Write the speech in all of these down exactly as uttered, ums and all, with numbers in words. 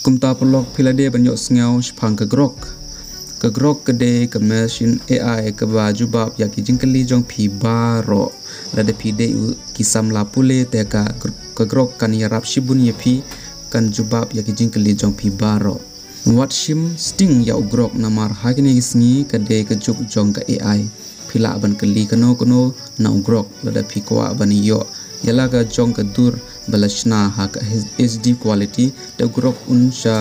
Kumta paralok, phi la dei ban ïohsngew shaphang ka grok. Ka grok ka dei ka machine A I kaba jubab ïa ki jingkylli jong phi baroh. Lada phi dei u ki samla pule te ka gr-, ka grok kan ïarap shibun ïa phi, kan jubab ïa ki jingkylli jong phi baroh. Wat shim sting ïa u grok namar ha kine ki sngi ka dei ka juk jong ka A I. Phi lah ban kylli kano kano na u grok lada phi kwah ban ïoh ïa la ka jong ka dur ba la shna ha ka H D quality, te u grok un sa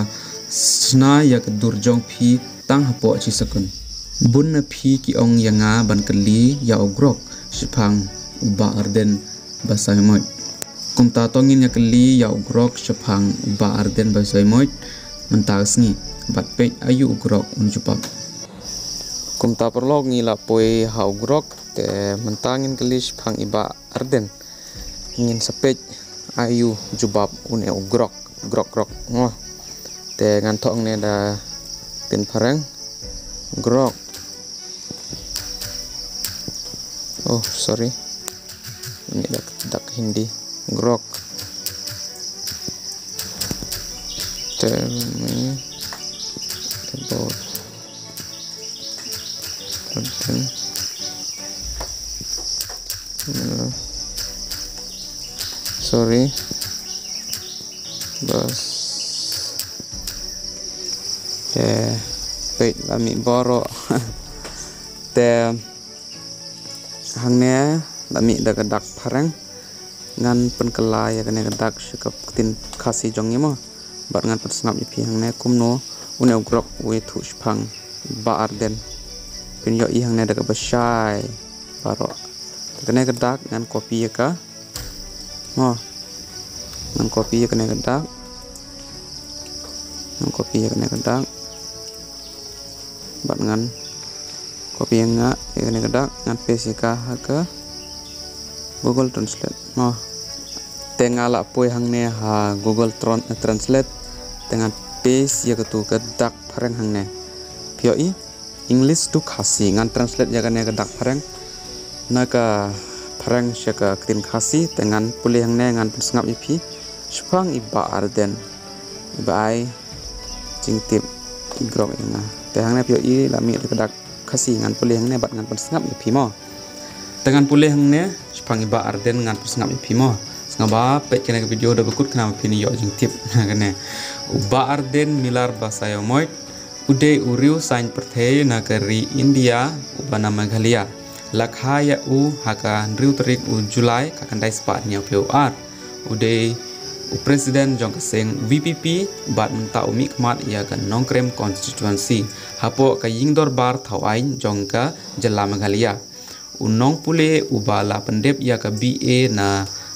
shna ïa ka dur jong phi tang hapoh shi sekon. Bun na phi ki ong ïa nga ban kylli ïa u grok shaphang u Bah Ardent Basaiawmoit. Kumta to ngin ïa kylli ïa u grok shaphang u Bah Ardent Basaiawmoit mynta ka sngi, bad peit aïu u grok un jubab. Kumta paralok, ngi la poi ha u grok, te mynta ngin kylli shaphang i Bah Ardent. Ngin sa peit aïu jubab une u grok, grok, grok. Mo. Te ngan thoh hangne da ktien phareng. Grok. Oh, sorry. Ini dak, dak Hindi. Grok. Tell me about something. Uh, sorry. Bas. Te peit la mih baroh. Te hangne la mih da ka dak phareng. Ngan pynkylla ïa kane ka dak sha ka ktien Khasi jong ngi mo. Bad ngan pynsngap ïa phi hangne kumno une u grok u ïathuh shaphang Bah Ardent. Phin ïohi hangne da kaba shai baroh. Te kane ka dak ngan copy ïa ka. Mo. Ngan copy ïa kane ka dak. Ngan copy ïa kane ka dak. Bad ngan copy ïa nga ïa kane ka dak, ngan paste ïa ka ha ka Google Translate. Mo. Te nga la poi hangne ha Google Tran-, Translate. Te ngan paste ïa katu ka dak phareng hangne. Phi ïohi? English to Khasi. Ngan translate ïa kane ka dak phareng na ka phareng sha ka ktien Khasi, te ngan pule hangne, ngan pynsngap ïa phi shaphang i Bah Ardent iba ai jingtip i grok ïa nga. Te hangne phi ïohi la mih da ka dak Khasi, ngan pule hangne bad ngan pynsngap ïa phi mo. Te ngan pule hangne shaphang i Bah Ardent, ngan pynsngap ïa phi mo. Sngap ba peit kane ka video da ba kut khnang ba phin ïoh jingtip na kane. U Bah Ardent Miller Basaiawmoit u dei u riew saiñ pyrthei na ka ri India uba na Meghalaya. La kha ïa u ha ka hynriew tarik u July, ka khyndai spah hynñiewphew ar. U dei u president jong ka seng V P P bad mynta u mihkhmat ïa ka Nongkrem constituency hapoh ka ïing dorbar thaw aiñ jong ka jylla Meghalaya. U nongpule uba la pyndep ïa ka B A na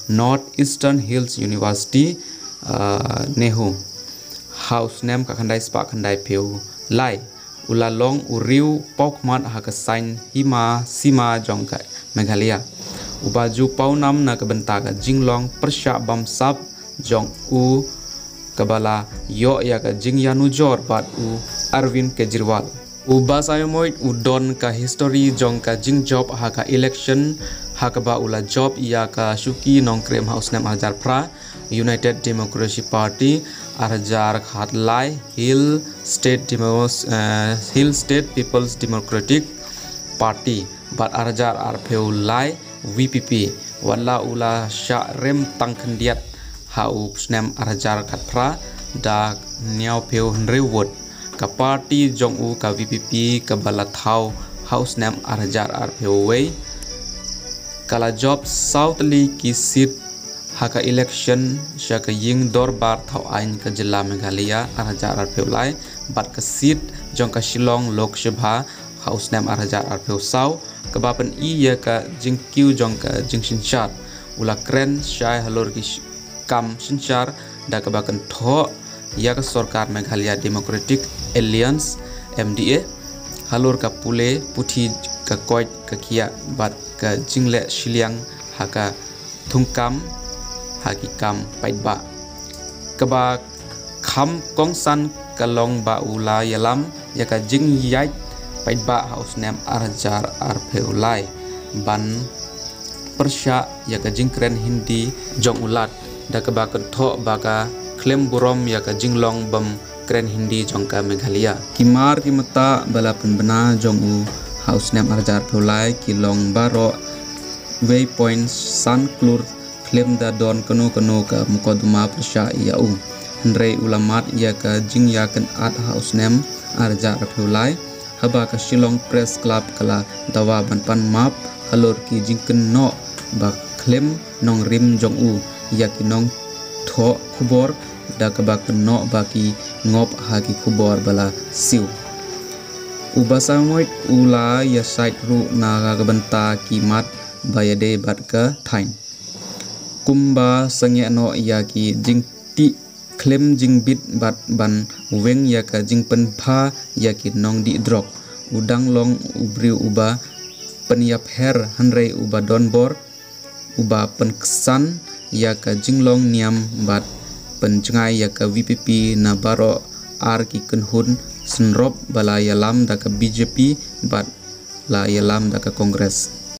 North Eastern Hills University, uh, NEHU, ha u snem ka khyndai spah khyndaiphew lai. U la long u riew pawkhmat ha ka saiñ hima sima jong ka Meghalaya, uba ju pawnam na ka bynta ka jinglong pyrshah bamsap jong u kaba la ïoh ïa ka jingïanujor bad u Arvind Kejriwal. U Basaiawmoit u don ka history jong ka jingjop ha ka election, ha kaba u la jop ïa ka shuki Nongkrem ha u snem ar hajar phra, United Democracy Party, ar hajar khatlai, Hill State Demos-, eh, Hill State People's Democratic Party, bad ar hajar arphew lai, V P P. Wat la u la shah rem tang khyndiat ha u snem ar hajar khatphra da hynñiewphew hynriew vote. Ka party jong u ka V P P kaba la thaw ha u snem ar hajar arphew wei ka la jop saw tylli ki seat ha ka election sha ka ïing dorbar thaw aiñ ka jylla Meghalaya ar hajar arphew lai, bad ka seat jong ka Shillong Lok Sabha ha u snem ar hajar arphew saw, kaba pyni ïa ka jingkiew jong ka jingsynshar. U la kren shai halor ki sh-, kam synshar da kaba kynthoh ïa ka sorkar Meghalaya Democratic Alliance, M D A, halor ka pule puthi, ka koit ka khiah bad ka jingleh shiliang ha ka thungkam ha ki kam paidbah. Kaba kham kongsan ka long ba u la ïalam ïa ka jingïaid paidbah ha u snem ar hajar arphew lai ban pyrshah ïa ka jingkren Hindi jong u Lat da kaba kynthoh ba ka khlem burom ïa ka jinglong bym kren Hindi jong ka Meghalaya. Ki mar ki mata ba la pynbna jong u ha u snem ar hajar arphew lai ki long baroh wei point san klur, khlem da don kano kano ka mukotduma pyrshah ïa u. Hynrei u la mad ïa ka jingïakynad ha u snem ar hajar arphew lai, haba ka Shillong Press Club ka la dawa ban pan map halor ki jingkynnoh ba khlem nongrim jong u ïa ki nongthoh khubor, da kaba kynnoh ba ki ngop ha ki khubor ba la siew. U Basaiawmoit u la ïasaid ruh na ka bynta ki mat ba ïadei bad ka thaiñ, kumba sangeh noh ïa ki jingtih khlem jingbit bad ban weng ïa ka jingpynbha ïa ki nongdih drok. U dang long u briew uba pynïapher hynrei uba don bor, uba pynksan ïa ka jinglong niam bad pynjngai ïa ka V P P na baroh ar ki kynhun synrop ba la ïalam da ka B J P bad la ïalam da ka Congress.